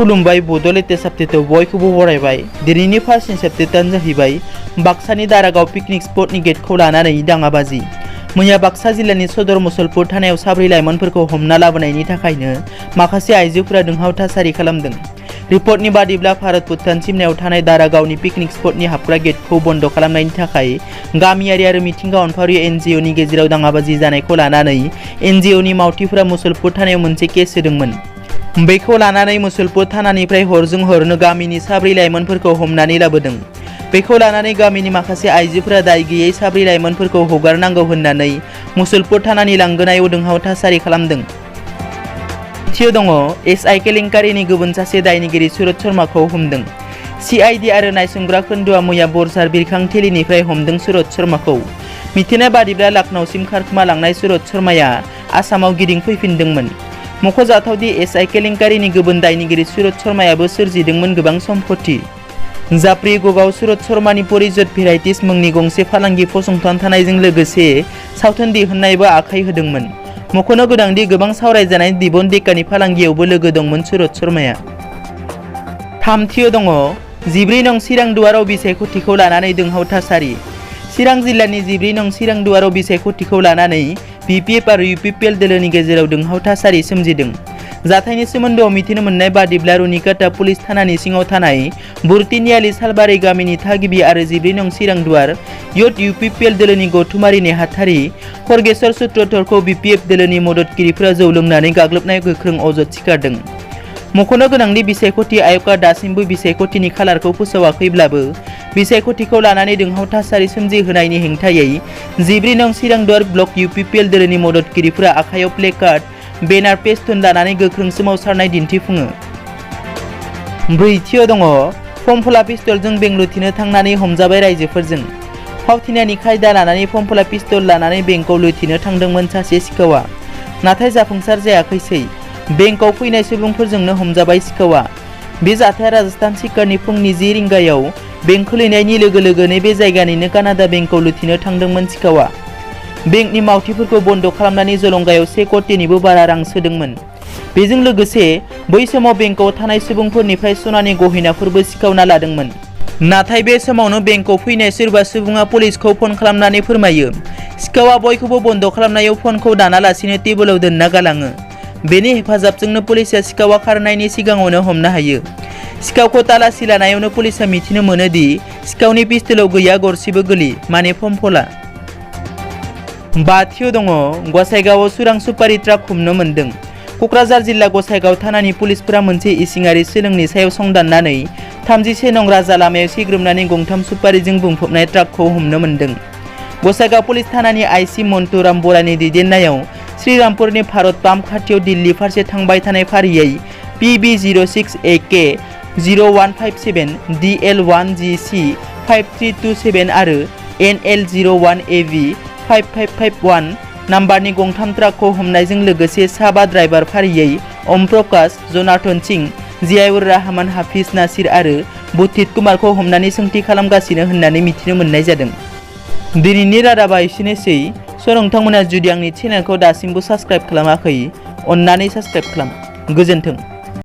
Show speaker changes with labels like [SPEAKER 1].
[SPEAKER 1] खुलुमबाय बड'लेण्ड साबजेक्टआव बयखौबो बरायबाय। दिनैनि फार्स्ट साबजेक्टआनो जाहैबाय बाक्सानि दारागाव पिकनिक स्पटनि गेटखौ लानानै दाङाबाजि। मैया बाक्सा जिल्लानि सदर मुसलपुर थानायाव साब्रै लाइमोनफोरखौ हमना लाबोनायनि थाखायनो माखासे आइजोफोरा दुंहाव थासारि खालामदों। रिपर्टनि बादिब्ला भारत भुटान सिमनायाव थानाय दारागावनि पिकनिक स्पटनि हाबग्रा गेटखौ बन्द खालामनायनि थाखाय गामियारि आरो मिथिंगा अनफावरि एनजिअनि गेजेराव दाङाबाजि जानायखौ लानानै एनजिअनि मावथिफोरा मुसलपुर थानायाव मोनसे केस होदोंमोन। बेखौ लानानै मुसलपुर थानानिफ्राय हरजों हरनो गामिनि साब्रै लाइमोनफोरखौ हमनानै लाबोदों। बेखौ लानानै गामिनि माखासे आइजोफोरा दाय गैयै साब्रै लाइमोनफोरखौ हगारनांगौ होननानै मुसलपुर थानानि लांगोनायाव दुंहाव थासारि खालामदों। दङ एसआइ केलेंकारिनि गुबुन सासे दायनिगिरि सुरत शर्माखौ हमदों। सिआइडि आरो नायसंग्रा खोन्दोआ मैया बरसार बिरखांथिलिनिफ्राय हमदों सुरत शर्माखौ। मिथिनाय बादिब्ला लाखनौसिम खारखोमा लांनाय सुरत शर्माया आसामाव गिदिंफैफिनदोंमोन। मख'जाथावदि एसआइ केलेंकारिनि गुबुन दायनिगिरि सुरत शर्मायाबो सोरजिदोंमोन गोबां सम्पति। जाफ्रिगगाव सुरत शर्मानि परिजत भेराइटिस मुंनि गंसे फालांगि फसंथान थानायजों लोगोसे सावथुन दिहुननायबो आखाइ होदोंमोन। मख'नो गोनांदि गोबां सावरायजानाय दिबन डेकानि फालांगियावबो लोगो दंमोन सुरत शर्माया। थामथियाव दङ 14 नं चिरां दुवाराव बिसायख'थिखौ लानानै दुंहाव थासारि। चिरां जिल्लानि 14 नं चिरां दुवाराव बिसायख'थिखौ लानानै बिपिएफ आरो इउपिपिएल दोलोनि गेजेराव दुंहाव थासारि सोमजिदों। जाथायनि सोमोन्दोआव मिथिनो मोननाय बादिब्ला रुनिकाटा पुलिस थानानि सिङाव थानाय बुरतिनियालि सालबारि गामिनि थागिबि आरो 14 नं चिरां दुवार यत इउपिपिएल दोलोनि गौथुमारि नेहाथारि खरगेश्वर सूत्रधरखौ बिपिएफ दोलोनि मददगिरिफोरा जौ लोंनानै गाग्लोबनाय गोख्रों अजद सिखारदों। मख'नो गोनांदि बिसायख'थि आय'गआ दासिमबो बिसायख'थिनि खालारखौ फोसावाखैब्लाबो बिसायख'थिखौ लानानै दुंहाव थासारि सोमजिहोनायनि हेंथायै 14 नं चिरां दुवार ब्लक इउपिपिएल दोलोनि मददगिरिफोरा आखायाव प्लेकार्ड बेनार पेस्टुन लानानै गोख्रों सोमावसारनाय दिन्थिफुङो। ब्रैथियाव दङ फमफला पिस्तलजों बेंक लुथिनो थांनानै हमजाबाय राइजोफोरजों। फावथिनानि खायदा लानानै फमफला पिस्तल लानानै बेंकआव लुथिनो थांदोंमोन सासे सिखावा, नाथाय जाफुंसार जायाखैसै। बेंकआव फैनाय सुबुंफोरजोंनो हमजाबाय सिखावा। बे जाथाया राजस्थान सिकारनि फुंनि 10 रिंगायाव बेंक खुलिनायनि लोगो लोगोनो बे जायगानिनो कानाडा बेंकआव लुथिनो थांदोंमोन सिखावा। बेंकनि मावथिफोरखौ बन्द खालामनानै जलंगायाव 1 कौटिनिबो बारा रां सोदोंमोन। बेजों लोगोसे बै समाव बेंकआव थानाय सुबुंफोरनिफ्राय सनानि गहेनाफोरबो सिखावना लादोंमोन। नाथाय बे समावनो बेंकआव फैनाय सोरबा सुबुङा पुलिसखौ फन खालामनानै फोरमायो सिखावा बयखौबो बन्द खालामनायाव फनखौ दानालासिनो टेबोलाव दोनना गालाङो। बेनि हेफाजाबजोंनो पुलिसआ सिखावा खारनायनि सिगाङावनो हमनो हायो। सिखावखौ तालासि लानायावनो पुलिसआ मिथिनो मोनोदि सिखावनि पिस्तलाव गैया गरसेबो गोली माने फमफला। बाथियाव दङ गसाइगावआव सुरां सुपारि ट्राक हमनो मोनदों। क'क्राझार जिल्ला गसाइगाव थानानि पुलिसफोरा मोनसे इसिङारि सोलोंनि सायाव संदाननानै 31 नं राजा लामायाव सिग्रोमनानै गंथाम सुपारिजों बुंफबनाय ट्राकखौ हमनो मोनदों। गसाइगाव पुलिस थानानि आइसि मन्टुराम बरानि दैदेननायाव श्रीरामपुरनि भारत पाम्प खाथियाव दिल्ली फारसे थांबाय थानाय फारियै PB06AK 0157 DL1GC 5327 आरो NL01AV 5551 नाम्बारनि गंथाम ट्राकखौ हमनायजों लोगोसे साबा ड्राइभार फारियै ओम प्रकाश, जनार्दन सिंह, जियाउर रहमान, हाफिज नासिर आरो बुद्धित कुमारखौ हमनानै सोंथि खालामगासिनो होननानै मिथिनो मोननाय जादों। दिनैनि रादाबा एसेनोसै। नोंथांमोना जुदि आंनि चेनेलखौ दासिमबो साबस्क्राइब खालामाखै अन्नानै साबस्क्राइब खालाम। गोजोन्थों।